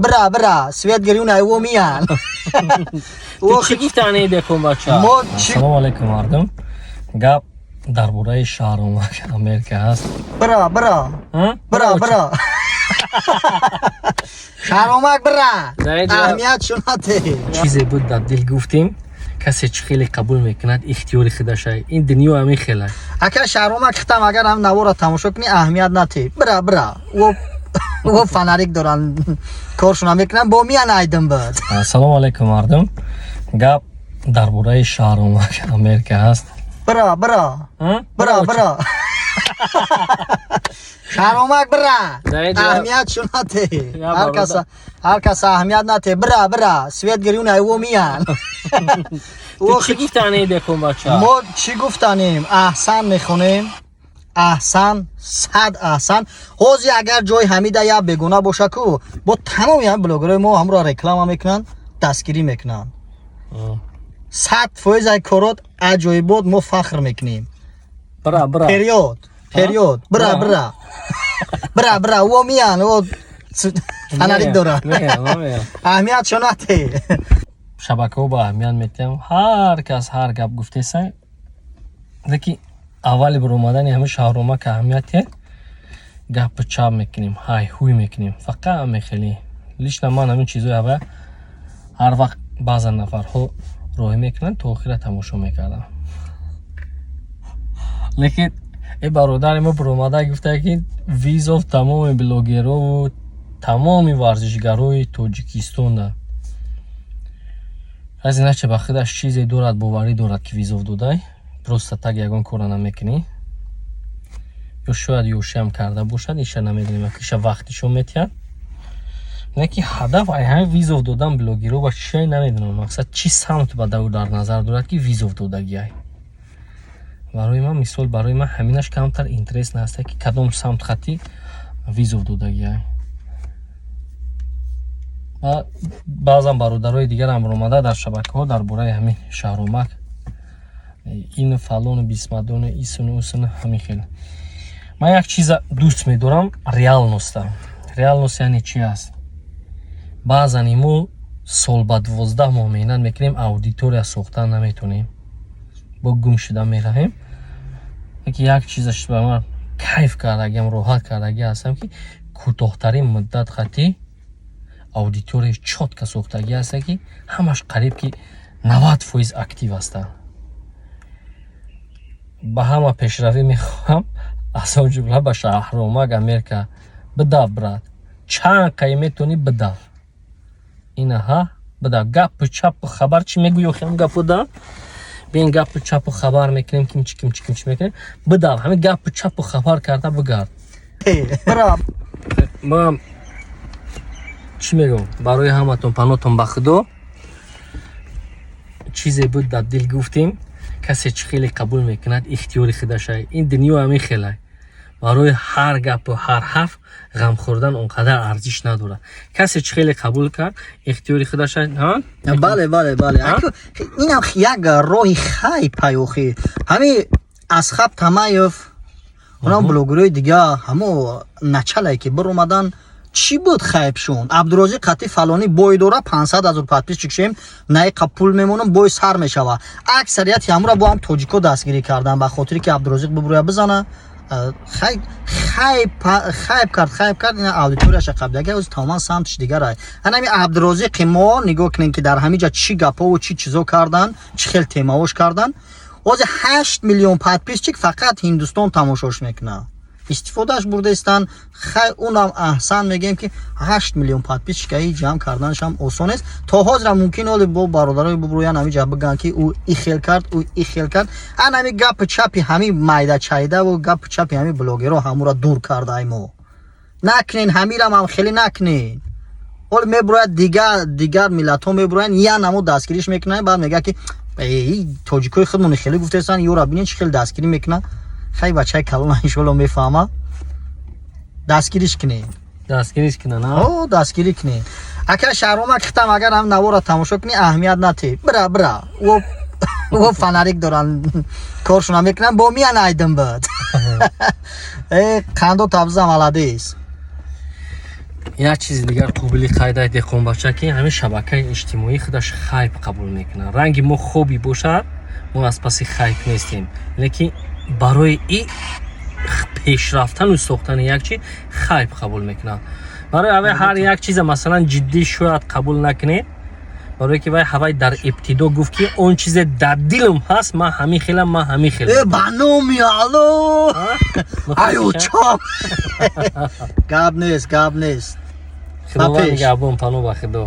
Бира, бира, свет гирюн айво миян. Ту чӣ гуфтанӣ бекун, бача? Мо чӣ Ассалому алайкум, мардум. Гап дар бораи шаҳромак Америка ҳаст. Бира, бира. Ҳа? Бира, бира. Шаҳромак, бира. Дар ин ҷо- Аҳамият шунате. Чизе буд, дар дил гуфтем. Касе чӣ хеле қабул мекунад, ихтиёри худашай. Ин дунё ҳамин хела. Ака Шаҳромак, хитам агар ҳам навора тамошо кунӣ, аҳамият нате. Бира, бира. О фонарик доран, коршона мекунан, бо миян айдим буд. Ассалому алайкум, мардум. Гап дар бораи шаҳромак Америка ҳаст. Бира, бира. Ҳа? Бира, бира. Шаҳромак, бира. Дар ин ҷо- Аҳамият шунате. Я Ҳар кас бародар. Ҳар кас аҳамият нате. Бира, бира, свет гирюн айво миян. Ту чӣ гуфтанӣ бекун, бача? Мо чӣ гуфтанем? Аҳсан мехонем. Аҳсан, сад аҳсан. Ҳозир агар ҷои ҳамида як бегона боша ку, бо тамоми ҳами блогерҳои мо ҳамро реклама мекунанд, дастгирӣ мекунанд. 100% ай корот аҷоибот, мо фахр мекунем. Бира, бира. Вперёд, вперёд, бира, бира. Бира, бира, о миян, о фонарик дорад. Меям, меям. Аҳамият шонате. Шабакаҳо ба аҳамият метиҳам, ҳар кас ҳар гап гуфтеса, лекин аввали баромадани ҳамин шаҳромак аҳамияте, гапу чап мекунем, ҳай ҳуй мекунем, фақат ҳаме хеле. Лично ман ҳамин чизои ҳава ҳар вақт баъзан нафарҳо роҳӣ мекунанд, то охира тамошо мекардам, лекин э бародари мо баромада гуфта, ки вызов тамоми блогерову тамоми варзишгарои Тоҷикистонда. Аз иначе ба худаш чизе дорад, боварӣ дорад, ки вызов додай, просто так ягон кора намекунӣ. Ё шояд ёшиам карда бошад, иша намедонем, иша вақтишон метиҳад. Не ки ҳадаф ай ҳамин вызов додан блогерҳо ба чиай, намедонам, мақсад чӣ самт ба дар назар дорад, ки вызов додагиай. Барои ман, мисол, барои ман ҳаминаш камтар интерес наста, ки кадом самт хати вызов додагиай. Ва баъзан бародарои дигарам омада дар шабакаҳо дар бораи ҳамин шаҳромак ин фалону бисмадону исуну усуну ҳамин хел. Ман як чиза дӯст медорам: реальность а. Реальность яъне чи аст? Баъзан мо сол ба 12 моҳ меҳнат мекунем, аудитория сохтан наметонем, бо гум шуда меравем. Ки як чизаш ба ман кайф кардагиам, роҳат кардагӣ ҳастам, ки кӯтоҳтарин муддат хати аудиторияи чётко сохтагӣ ҳаста, ки ҳамаш қариб ки 90% актив ҳастанд. Ба ҳама пешравӣ мехоҳам, аз он ҷумла ба шаҳромак Америка. Бидав, брат, чанд қай метавонӣ, бидав. Инаҳа, бидав, гапу чапу хабар чӣ мегӯӣ? Охи ҳам гапу да бин, гапу чапу хабар мекунем, кимчи, кимчи, кимчи мекунем. Бидав, ҳамин гапу чапу хабар карда бигард. Ман чӣ мегӯм? Барои ҳаматон панотон ба Худо. Чизе буд, дар дил гуфтем. Касе чӣ хеле қабул мекунад, ихтиёри худашай. Ин дунё ҳамин хелай. Барои ҳар гапу ҳар ҳарф ғам хӯрдан он қадар арзиш надорад. Касе чӣ хеле қабул кард, ихтиёри худашай. Бале, инам як роҳи хайпай. Охи ҳамин Асхаб Тамаев, онам блогерҳои дига, ҳамо началае ки биромадан, чӣ буд хайпшон? Абдурозиқ қати фалонӣ бой дора, 500 ҳазор подписчик шем, наиқа пул мемонам, бой сар мешава. Аксарияти ҳамура бо ҳам тоҷико дастгирӣ кардан, ба хотире ки Абдурозиқ бибурӯя бизана. Хайп кард, хайп кард, ина аудиторияша қабл оз тамоман самтиш дигар. Анами Абдурозиқи мо нигоҳ кунем, ки дар ҳамин ҷа чӣ гапҳову чӣ чизо кардан, чӣ хел темаош кардан. Ози 8 миллион подписчик фақат Ҳиндустон тамошош мекунад, истифодааш бурдаистанд. Хай, унам аҳсан мегӯем, ки 8 миллион подписчик аи ҷамъ карданашам осон нест. То ҳозирам мумкин оли бо бародарои бубурӯян ҳамин ҷа бигӯянд, ки ӯ и хел кард, ӯ и хел кард. Ан ҳами гапи чапи ҳами майдачайдаву гапи чапи ҳами блогерҳо ҳамура дур карда. Ай мо накунен, ҳамирам ҳам хеле накунен. Ҳол мебурояд, дигар дигар миллатҳо мебуроянд, я намо дастгириш мекунанд, баъд мегӯяд, ки тоҷикои худмон хеле гуфтаистанд, ёра бинед, чӣ хеле дастгирӣ мекунад. Хай, бачаи калона иншоалло мефаҳма. Дастгириш кунед. Дастгириш кунанд. О, дастгирӣ кунед. Ака Шаҳромак, хитам агар ҳам навора тамошо кунӣ, аҳамият натӣ. Бира, бира. О фонарик доранд, коршона мекунанд, бо миян айдим буд. Э қандо табза, молодец. Як чизи дигар қобили қайда, деҳқонбача, ки ҳамин шабакаи иҷтимоӣ худаш хайп қабул мекунад. Ранги мо хоби бошад, мо аз паси хайп нестем, лекин барои и пешрафтану сохтани як чи хайп қабул мекунад. Барои ҳавай ҳар як чиза, масалан, ҷиддӣ шояд қабул накунед, барое ки вай ҳавай дар ибтидо гуфт, ки он чизе дар дилам ҳаст, ман ҳамин хелам, ман ҳамин хелам. Э, ба номи Алло, аю чоп, гап нест, гап нест. Худованд Ба пеш. Нигаҳбон, паноҳ ба Худо.